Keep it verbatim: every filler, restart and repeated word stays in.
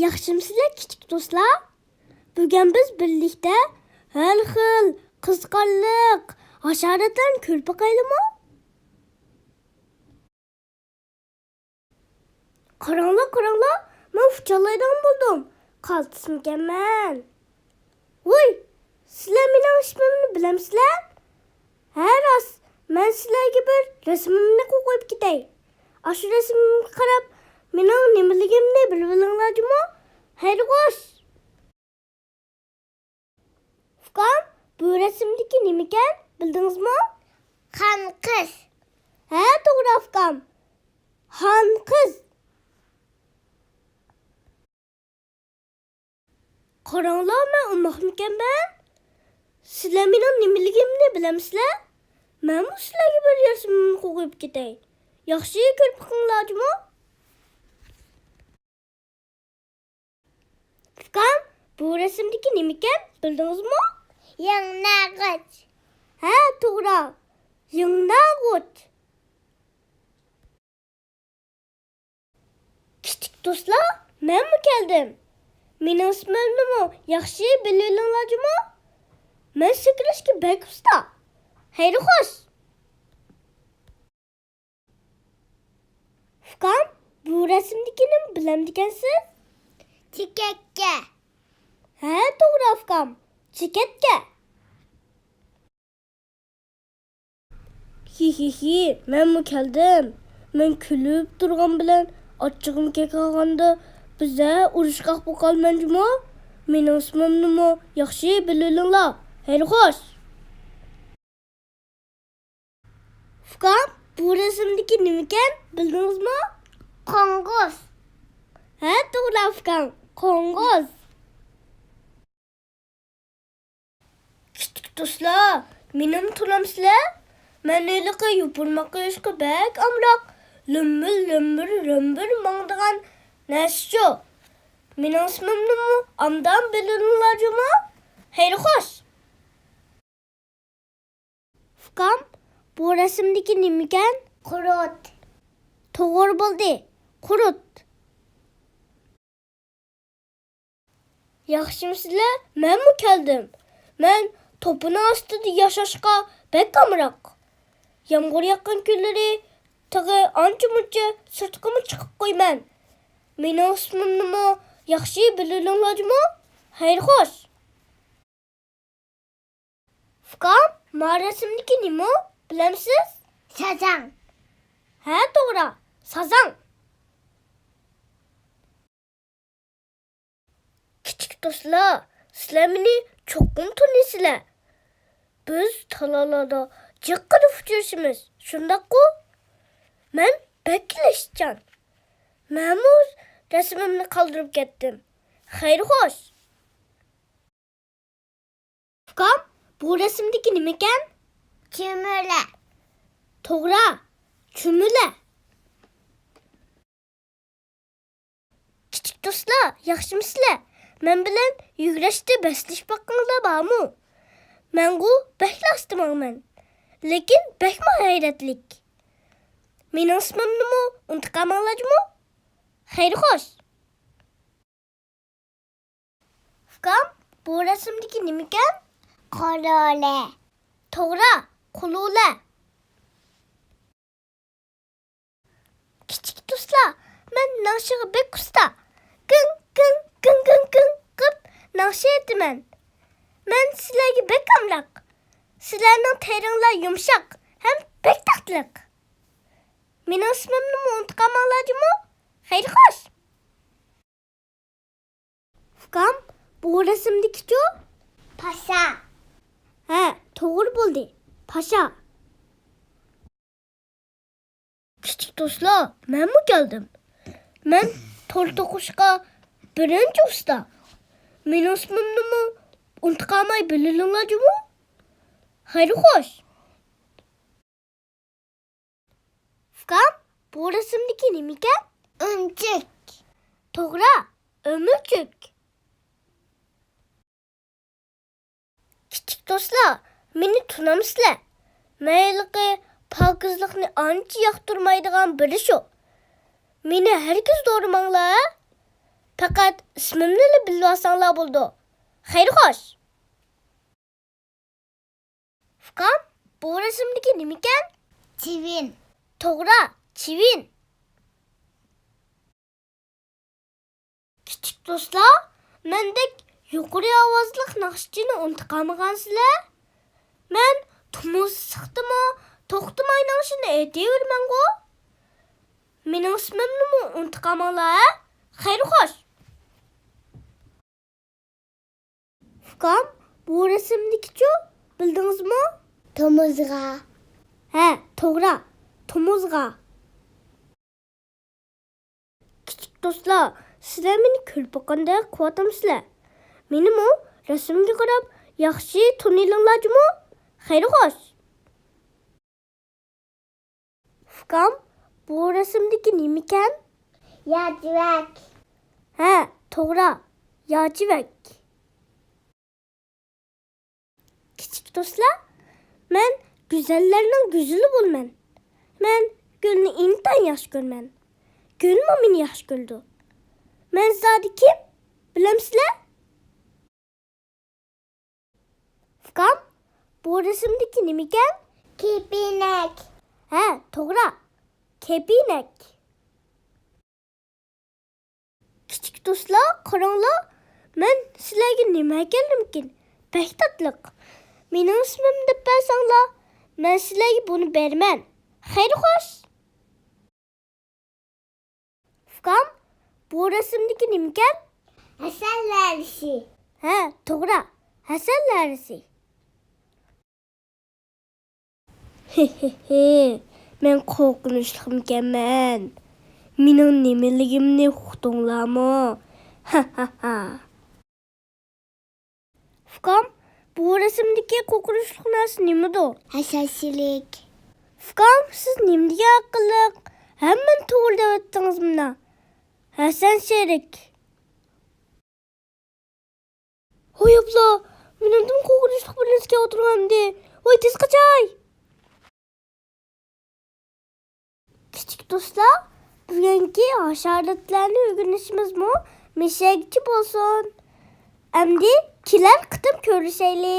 ياخشىمۇسىلەر كىچىك دوستلار؟ بۈگۈن بىز بىرلىكتە ھەر خىل قىزىقارلىق ھاشاراتلارنى كۆرۈپ باقايلىمۇ؟ قاراڭلار، قاراڭلار، مەن ئۇچالايدىغان بولدۇم. قالتىسمىكەنمەن؟ ۋوي، سىلەر مېنىڭ ئىسمىمنى بىلەمسىلەر؟ ھە، راست، مەن سىلەرگە بىر رەسىمىمنى قويۇپ كېتەي. ئاشۇ رەسىمىمگە قاراپ، مېنىڭ نېمىلىكىمنى بىلىۋېلىڭلار جۇمۇ. خەير خوش. ئۇكام، بۇ رەسىمدىكى نېمىكەن، بىلدىڭىزمۇ؟ خان قىز. ھە، توغرا، ئۇكام. خان قىز. قاراڭلار، مەن ئۇمۇقمىكەنمەن؟ سىلەر مېنىڭ نېمىلىكىمنى بىلەمسىلەر؟ مەنمۇ سىلەرگە بىر رەسىمىمنى قويۇپ كېتەي. ياخشى كۆرۈپ بېقىڭلار جۇمۇ. ئۇكام، بۇ رەسىمدىكى نېمىكەن، بىلدىڭىزمۇ؟ يىڭناغۇچ. ھە، توغرا. يىڭناغۇچ. كىچىك دوستلار، مەنمۇ كەلدىم. مېنىڭ ئىسمىمنىمۇ ياخشى بىلىۋېلىڭلار جۇمۇ. مەن سەكرەشكە بەك ئۇستا. خەير خوش. ئۇكام، بۇ رەسىمدىكىنى بىلەمدىكەنسىز؟ چېكەتكە. ھە، توغرا، ئۇكام، چېكەتكە. ھىھىھى، مەنمۇ كەلدىم. مەن كۈلۈپ تۇرغان بىلەن ئاچچىقىم كەلگەندە بىزە ئۇرۇشقاق بولۇپ قالمايلى جۇمۇ. مېنىڭ ئىسمىمنىمۇ ياخشى بىلىۋېلىڭلار. خەير خوش. ئۇكام، بۇ رەسىمدىكى نېمىكەن، بىلدىڭىزمۇ؟ قوڭغۇز. ھە، توغرا، ئۇكام، قوڭغۇز. كىچىك دوستلار، مېنىمۇ تونامسىلەر؟ مەن ھېلىقى يوپۇرماق قىلىشقا بەك ئامراق، لۆمبۈر، لۆمبۈر، لۆمبۈر ماڭىدىغان نەرسىچۇ. مېنىڭ ئىسمىمنىمۇ ئاندىن بىلىۋېلىڭلار جۇمۇ. خەير خوش. ئۇكام، بۇ رەسىمدىكى نېمىكەن؟ قۇرت. توغرا بولدى، قۇرت. ياخشىمۇسىلەر؟ مەنمۇ كەلدىم. مەن توپىنىڭ ئاستىدا ياشاشقا بەك ئامراق. يامغۇر ياغقان كۈنلىرى تېخى ئانچە-مۇنچە سىرتقىمۇ چىقىپ قويىمەن. مېنىڭ ئىسمىمنىمۇ ياخشى بىلىۋېلىڭلار جۇمۇ. خەير خوش. ئۇكام، ما رەسىمدىكى نېمە، بىلەمسىز؟ سازاڭ. ھە، توغرا، سازاڭ. كىچىك دوستلار، سىلەر مېنى چوقۇم تونۇيسىلەر. بىز تالالاردا جىق قىلىپ ئۇچرىشىمىز، شۇنداققۇ؟ مەن بەك كۈلەشچان. مەنمۇ رەسىمىمنى قالدۇرۇپ كەتتىم. خەير خوش. ئۇكام، بۇ رەسىمدىكى نېمىكەن؟ چۈمۈلە. توغرا، چۈمۈلە. كىچىك دوستلار، ياخشىمۇسىلەر؟ مەن بىلەن يۈگۈرۈشتە بەسلىشىپ باققىنىڭلار بارمۇ؟ مەنغۇ بەكلا ئاستا ماڭىمەن، لېكىن بەكمۇ غەيرەتلىك. مېنىڭ ئىسمىمنىمۇ ئۇنتۇپ قالماڭلار جۇمۇ. خەير خوش. ئۇكام، بۇ رەسىمدىكى نېمىكەن؟ قۇلۇلە. توغرا، قۇلۇلە. كىچىك دوستلار، مەن ناخشىغا بەك ئۇستا. گىڭ، گىڭ، گىڭ، گىڭ، گىڭ قىپ ناخشا ئېيتىمەن. مەن سىلەرگە بەك ئامراق. سىلەرنىڭ تېرىڭلار يۇمشاق ھەم بەك تاتلىق. مېنىڭ ئىسمىمنىمۇ ئۇنتۇپ قالماڭلار جۇمۇ. خەير خوش. ئۇكام، بۇ رەسىمدىكىچۇ؟ پاشا. ھە، توغرا بولدى. پاشا. كىچىك دوستلار، مەنمۇ كەلدىم. مەن تور توقۇشقا بىرىنچى ئۇستا. مېنىڭ ئىسمىمنىمۇ ئۇنتۇپ قالماي بىلىۋېلىڭلار جۇمۇ. خەير خوش. ئۇكام، بۇ رەسىمدىكى نېمىكەن؟ ئۆمۈچۈك. توغرا، ئۆمۈچۈك. كىچىك دوستلار، مېنى تونامسىلەر؟ مەن ھېلىقى پاكىزلىقنى ئانچە ياقتۇرمايدىغان بىرى شۇ. مېنى ھەرگىز دورىماڭلار، ھە؟ پەقەت ئىسمىمنىلا بىلىۋالساڭلار بولىدۇ. خەير خوش. ئۇكام، بۇ رەسىمدىكى نېمىكەن؟ چىۋىن. توغرا، چىۋىن. كىچىك دوستلار، مەندەك يۇقىرى ئاۋازلىق ناخشىچىنى ئۇنتۇقالمىغانسىلەر؟ مەن تومۇز سىقتىمۇ، توختىماي ناخشىنى ئېيتىۋېرىمەنغۇ. مېنىڭ ئىسمىمنىمۇ ئۇنتۇقالماڭلار، ھە؟ خەير خوش. ئۇكام، بۇ رەسىمدىكىچۇ، بىلدىڭىزمۇ؟ تومۇزغا. ھە، توغرا، تومۇزغا. كىچىك دوستلار، سىلەر مېنى كۆرۈپ باققاندەك قىلىۋاتامسىلەر؟ مېنىمۇ رەسىمگە قاراپ ياخشى تونۇيلىڭلار جۇمۇ. خەير خوش. ئۇكام، بۇ رەسىمدىكى نېمىكەن؟ ياجىۋەك. ھە، توغرا، ياجىۋەك. كىچىك دوستلار، مەن گۈزەللەرنىڭ گۈزىلى بولىمەن. مەن گۈلنى ئىنتايىن ياخشى كۆرىمەن. گۈلمۇ مېنى ياخشى كۆرىدۇ. مەن زادى كىم؟ بىلەمسىلەر؟ ئۇكام، بۇ رەسىمدىكى نېمىكەن؟ كېپىنەك. ھە، توغرا. كېپىنەك. كىچىك دوستلار، قاراڭلار، مەن سىلەرگە نېمە ئەكەلدىمكىن؟ بەك تاتلىق. مېنىڭ ئىسمىمنى دەپ بەرسەڭلار، مەن سىلەرگە بۇنى بېرىمەن. خەير خوش. ئۇكام، بۇ رەسىمدىكى نېمىكەن؟ ھەسەل لەرىسى. ھە، توغرا، ھەسەل لەرىسى. ھېھېھې، مەن قورقۇنچلۇقمىكەنمەن؟ مېنىڭ نېمىلىكىمنى ئۇقتۇڭلارمۇ؟ ھەھەھە. ئۇكام، بۇ رەسىمدىكى قورقۇنچلۇق نەرسە نېمىدۇ؟ ھەسەل شېرىك. ئۇكام، سىز نېمە دېگەن ئەقىللىق؟ ھەممىنى توغرا دەۋەتتىڭىز مانا. ھەسەل شېرىك. ھوي ئابلا، مېنىڭدىن قورقۇنچلۇق بىر نەرسە كېلىۋاتىدىغانىدى. ۋاي، تېز قاچاي! كىچىك دوستلار، بۈگۈنكى ھاشاراتلارنى ئۆگىنىشىمىزمۇ مۇشۇ يەرگىچە بولسۇن. ئەمدى كېلەر قېتىم كۆرۈشەيلى.